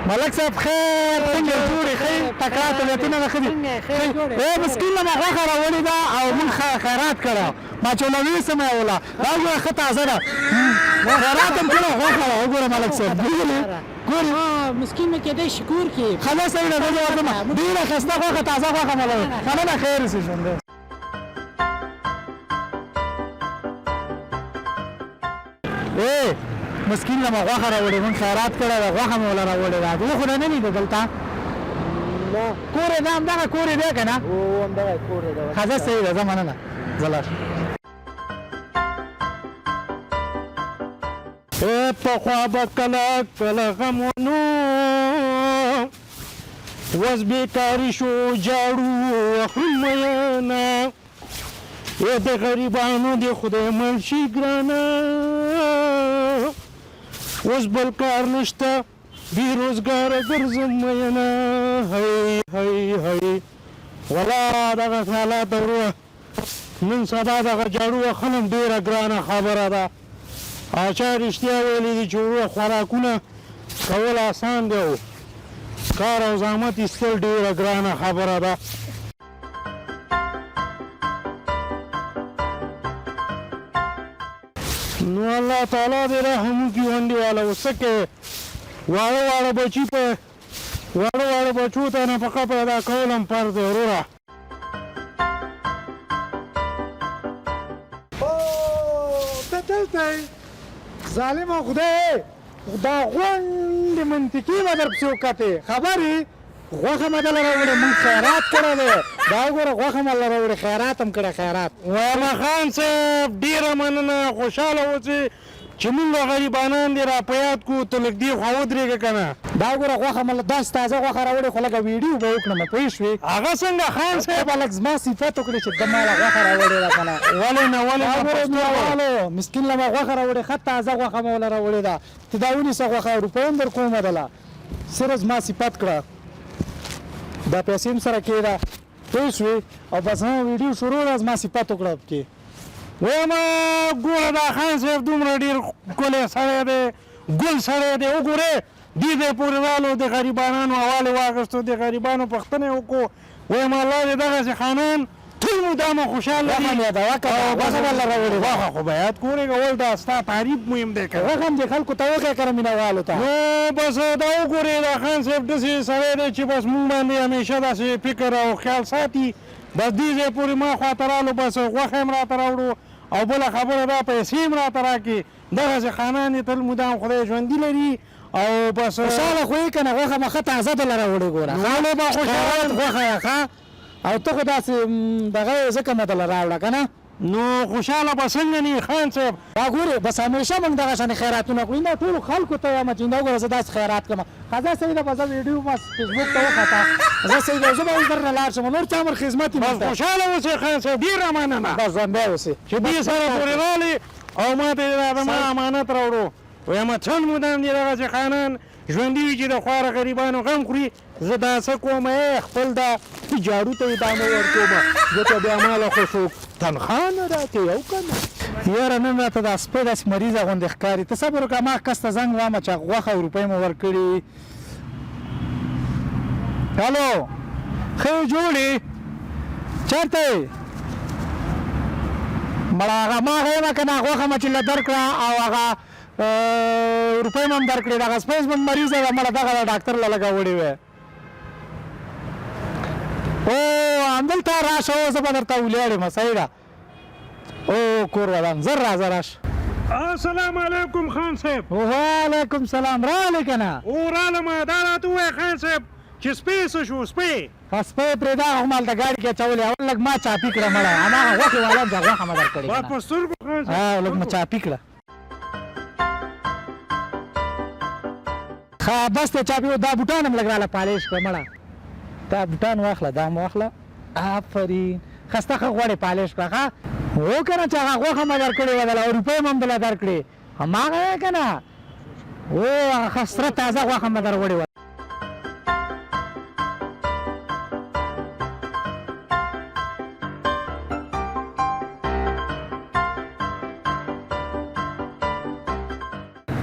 ملک صاحب خیر، څنګه جوړې؟ ښه تکړه، طبیعتونه مې ښه دي؟ ای مسکین له ما غوښه راوړې ده او مونږ خیرات کړی، ما چې وله ویسم یې وله دا وګوره ښه تازه ده، خیرات هم کړی غوښه ده. وګوره ملک صاحب، ګورې ګورې مسکین مې کېدای شي کور کې. ښه صحیح ده، زه ورځم. ډېره ښایسته غوښه، تازه غوښه مې راوړې. مننه، خیر اوسې، ژوندی. ای مسکین له ما غوښه راوړې، مونږ خیرات کړی ده، غوښه مې وله راوړې ده. و خو نه لیده دلته کور یې ده، همدغه کور یې دی که نه؟ همدغه کور دی. ښه صحیح ده، زه مننه، زه لاړ شم. پخوا به کله کله غمونو، اوس بېکاري شو جاړو اخلو مینه. ای د غریبانو دې خدای مل شي ګرانه، اوس بل کار نشته بې روزګاره ګرځم مینه. هی هی هی، ولا دغه حالات وروره. نن سبا دغه جاړو وهل هم ډېره ګرانه خبره ده. چا رښتیا ویلي دي چې وروره خوراکونه کول اسان دی او کار او زحمت ایستل ډېره ګرانه خبره ده. نو الله تعالی دې رحم وکړي ونډې والا. اوس څه کوې، واړه واړه بچي، په واړه واړه بچو ته نفقه پیدا کول هم فرض دی وروره. ته دلته یې ظالمه خدای، دا غونډې منطقي به در پسې وکتې. خبر یې غوښه مې دله راوړې، مونږ خیرات کړی دی. دا وګوره، غوښه مې له راوړې، خیرات هم کړی خیرات. وایم خان صاحب ډېره مننه، خوشحاله اوسې چې مونږ غریبانان دې را په یاد کړو. ته لږ دې خوا ودرېږه که نه. دا وګوره، غوښه مې داسې تازه غوښه راوړې، خو لږه ویډیو به وکړم، پوه شوې؟ هغه څنګه خان صاحب؟ به لږ زما صفت وکړې چې ده ماله غوښه راوړې ده که نه. ولې نه، ولې نه. وګوره مینهوالو، مسکین له ما غوښه راوړې، ښه تازه غوښه مې وله راوړې ده. ته دا ونیسه غوښه، روپۍ هم در کومه دله، صرف زما صفت کړه. دا پیسې هم سره کېده، پوه شوې؟ او بس ها، ویډیو شروع ده، زما صفت وکړه پکې. وایم ګوره دا خان صاحب دومره ډېر ښکلی سړی دی، ګل سړی دی. وګورې دې ځای پورې رالو، د غریبانانو احوال یې واخیستو، د غریبانو پوښتنه یې وکړو. وایم الله دې دغسې خانان تل مدامه خوشحاله غوښه مې یادوه که نه، غوښه مې له راوړې ده. غوښه خو به یاد کورې که ول، دا ستا تعریف مهم دی که نه. غوښه هم دې خلکو ته وښیه که نه، مینهوالو ته. نو بس دا وګورې دا خان صاحب داسې سړی دی چې بس مونږ باندې همیشه داسې فکر او خیال ساتي. بس دې ځای پورې ما خواته رالو، بس غوښه یې هم راته راوړو او بله خبره دا پیسې هم راته راکړې. دغسې خانان دې تل مدام خدای ژوندي لري او بس. خوشحاله خو یې که نه؟ غوښه مې ښه تازه دله راوړې، ګوره. نو ولې به خوشحاله؟ غوښه یې ښه او ته خو داسې دغه یې، ځکه مې دله راوړه که نه. نو خوشحاله به څنګه نه خان صاحب؟ دا ګورې، بس همیشه موږ دغه شان خیراتونه کړو. دا ټولو خلکو ته وایم چې دا وګوره، زه داسې خیرات کوم. ښه صحیح ده، بس ویډیو بس فیسبوک ته وخته. زه صحیح ده، زه به اوس درنه لاړ شم، نور څه امر خدمت یې. بس خوشحاله اوسې خان صاحب، ډېره مننه. بس ژوندی اوسې. چې دې سره پورې راغلې او ما ته یې دا زما امانت راوړو. وایم تل مدام دې دغسې خانان ژوندي وي چې د خواره غریبانو غم خوري. زه دا څه کوم، خپل دا جاړو ته ادامه ورکوم، ځکه بیا ماله خو څوک تنخوا نه راکوي او که نه. یاره نن راته دا سپی داسې مریضه غوندې ښکاري، ته صبر وکړه، ما کس ته زنګ وامه چې غوښه او روپۍ مو ورکړي. هلو، ښه یې جوړ یې؟ چېرته یې؟ مړه هغه ما هغه یم که نه، غوښه مې چې له درکړه او هغه روپۍ مې هم درکړې. دغه سپی زموږ مریضه ده مړه، دغه د ډاکتر له لږه وړې وی. او همدلته راشه، زه به درته ولاړ یم. صحیح ده، او کور ودان، زر راځه، راشه. السلام علیکم خان صاحب. وعلیکم سلام، راغلې که نه؟ او رالم. دا راته ووایه خان صاحب چې سپی څه شو؟ سپی سپی پرېږده، هغه خو ما هلته ګاډي کې اچولی. اول لږ ما چاپي کړه مړه، هماغه غوښې والا هم چې غوښه مې درکړې که نه. په سترګو خان صاحب. لږ مې چاپي کړه. ښه بس دی چاپي. دا بوټان هم لږ راله پالیش کړه مړه. دا بوټان واخله، دا هم واخله، آفرین، خسته ښه غوړې پالیش کړه. ښه هو که نه چې هغه غوښه مې درکړې وه دله او روپۍ مې هم دله درکړې، هماغه یې که نه؟ هو، هغه ښه سره تازه غوښه مې دروړې وه.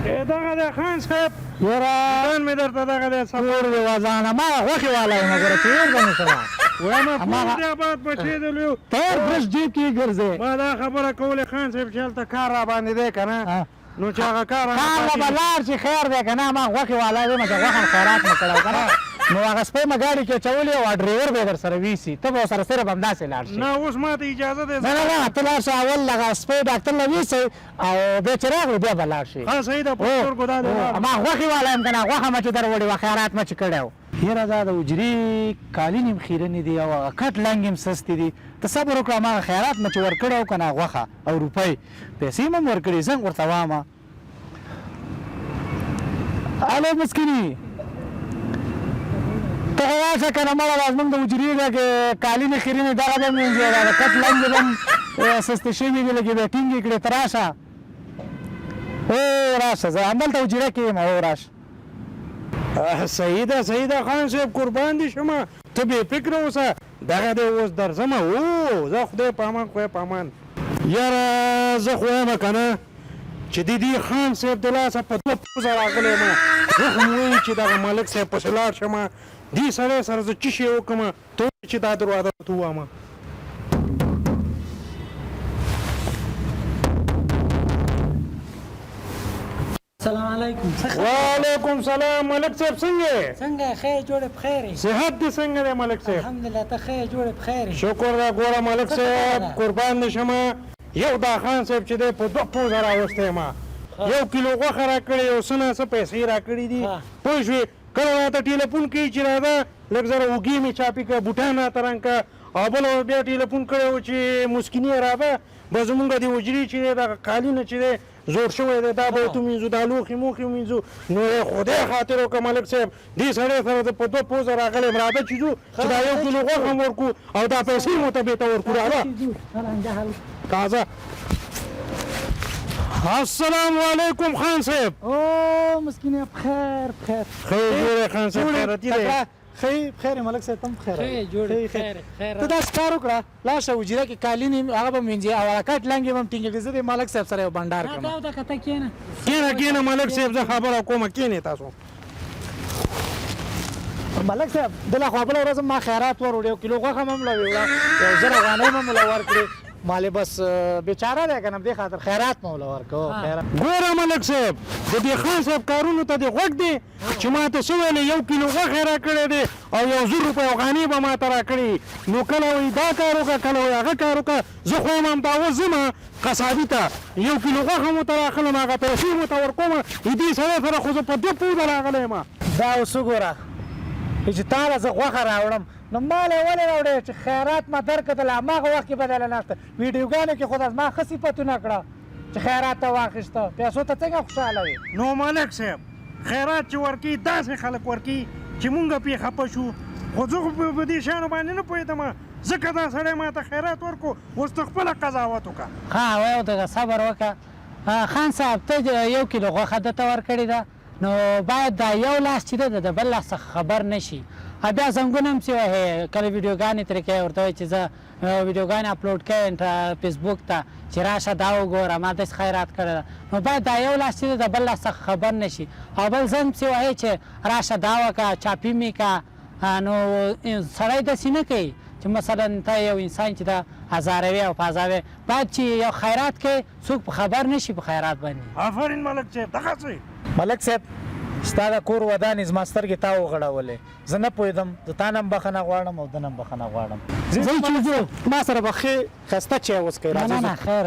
دغه دی خان صاحب. یاره ځان مې درته دغه دی سفر. کور دې وزانه، ما غوښې والا یم، ګوره چې اور به مې سره وایم هماغه- کور دې آباد بچې دی لوی. تور برش جیب کې ګرځې. ما دا خبره کولې خان صاحب چې هلته کار را باندې دی که نه، ها. نو چې هغه کار رانه کار له پاتې به شي. لاړ شي، خیر دی که نه. ما غوښې والا یم چې غوښه خیرات مې کړی که نه، نو هغه سپی مې ګاډي کې اچولې او ډریور به یې در سره ویسي، ته به ورسره صرف همداسې لاړ شې. نه، اوس ما ته اجازه دی. نه نه نه، ته لاړ شه، اول هغه سپی ډاکټر له ویسئ او بیا چې راغلو بیا به لاړ شې. ښه صحیح ده، په سترګو دا دی لاړم. ما غوښې والا یم که نه، غوښه مې چې در وړې وه، خیرات مې چې کړی و. یاره دا د حجرې کالي نیم خیرنې دي او هغه کټ لنګ هم سستې دي. ته صبر وکړه، ما خیرات مې چې ورکړی و که نه، غوښه او روپۍ پیسې مې هم ورکړي، زنګ ورته وامه. الو مسکیني، ته خو راشه که نه مړه، دا زموږ د حجرې لږ کالي نه خیرنې دغه به مینځي، دا د کټ لنګې به هم سستې شوي دي، لږې به ټینګې کړې. ته راشه، او راشه، زه همدلته حجره کې یم، او راشه. صحیح ده، صحیح ده خان صاحب، قربان دې شمه، ته بې فکره اوسه، دغه دی اوس درځمه. او زه خدای په امان، خدای په امان. یاره زه خو وایم که نه چې د دې خان صاحب د لاسه په دوه پوزه راغلی یم. زه خو مې وایي چې دغه ملک صاحب پسې لاړ شم، دې سړی سره زه څه شی وکړم؟ ته وایې چې دا دروازه ورته ووهم. السلام علیکم. وعلیکم سلام ملک صاحب، څنګه یې؟ څنګه خیر جوړ په خیر؟ صحت دې څنګه دی ملک صاحب؟ الحمدلله، ته خیر جوړ په خیر؟ شکر ده. ګوره ملک صاحب، قربان دې شم، یو دا خان صاحب چې دی په دوه پوزه راوستی ما، یو کیلو غوښه راکړې، یو څه نا څه پیسې راکړې دي، پوه شوې؟ کله راته ټیلیفون کوي چې راځه لږ زره اوږې مې چاپي کړه، بوټان راته رنګ کړه، او بله ورځ بیا ټیلیفون کړی و چې مسکینې راځه بس زمونږ د حجرې چې دی دغه قالینه چې دی زوړ شوی دی، دا به ورته ومینځو، دا لوښي موښي ومینځو. نو یې خدای خاطر وکړه ملک صاحب، دې سړی سره زه په دوه پوزه راغلی یم، راځه چې ځو چې دا یو کیلو غوښه هم ورکړو او دا پیسې مو ته بېرته ورکړو. راځه تازه. السلام علیکم خان صاحب. او مسکینه، بخیر بخیر. خیر جوړ خان صاحب، خیرتی دی؟ خیر خیر ملک صاحب، تم خیر؟ خیر جوړ خیر خیر. ته داسې کار وکړه، لاړ شه حجره کې کالي نیم هغه به مینځي او هغه کټ لنګې به هم ټینګې کړې، زه د ملک صاحب سره یو بنډار کړم. دا دا کته کېنه. کېنه کېنه ملک صاحب، زه خبره کومه، کېنې تاسو. ملک صاحب، دله خو بله ورځ ما خیرات وروړ، یو کیلو غوښه مې هم له ویوړه، یو 1000 افغانۍ مې هم له ورکړې. مالې بس بیچاره دی که نه، دې خاطر خیرات مې له ورکړو خیرات. ګوره ملک صاحب، د دې خان صاحب کارونو ته دې غوږ دی چې ما ته څه ویلې؟ یو کیلو غوښه یې راکړی دی او یو 1000 روپۍ افغانۍ به ما ته راکړي. نو کله وایي دا کار وکړه، کله وایي هغه کار وکړه. زه خو وایم همدا اوس ځم قصابي ته، یو کیلو غوښه مو ته راخلم، هغه پیسې مو ته ورکوم. دې سړی سره خو زه په دوه پوزه راغلی یم. دا اوس وګوره چې تا له زه غوښه راوړم، نو ما له یې ولې راوړې چې خیرات ما درکړه؟ له هماغه وخت کې به دله ناسته ویډیوګانو کې خو د زما ښه صفتونه کړه چې خیرات ته واخیسته، پیسو ته څنګه خوشحاله وې؟ نو ملک صاحب، خیرات چې ورکوي داسې خلک ورکوي چې مونږ پرې خفه شو، خو زه خو په دې شیانو باندې نه پوهېدم، ځکه دا سړی ما ته خیرات ورکړو. اوس ته خپله قضاوت وکړه. ښه وایو، دغه صبر وکړه خان صاحب. ته یو کیلو غوښه ده ته ورکړې ده، نو باید دا یو لاس چې ده د بل لاس څخه خبر نه شي. بیا زنګونه هم څه وهې، کله ویډیوګانې ترې کوې، ورته وایي چې زه ویډیوګانې اپلوډ کوې فیسبوک ته چې راشه دا وګوره ما داسې خیرات کړی ده. نو باید دا یو لاس چې ده د بل لاس څخه خبر نه شي، او بل زنګ پسې وهې چې راشه دا وکړه، چاپي مې که. نو سړی داسې نه کوي چې مثلا ته یو انسان چې دا ازاروې او پازاوې. باید چې یو خیرات کوي څوک په خبر نه شي په خیرات باندې. آفرین ملک صاحب، دغسې. ملک صاحب، ستا د کور ودانې، زما سترګې تا وغړولې، زه نه پوهېدم. زه تا نه هم بښنه غواړم او ده نه هم بښنه غواړم. ځئ چې ځو، ما سره به ښې ښایسته چای وڅښئ. نه نه راځئ. نه، خیر.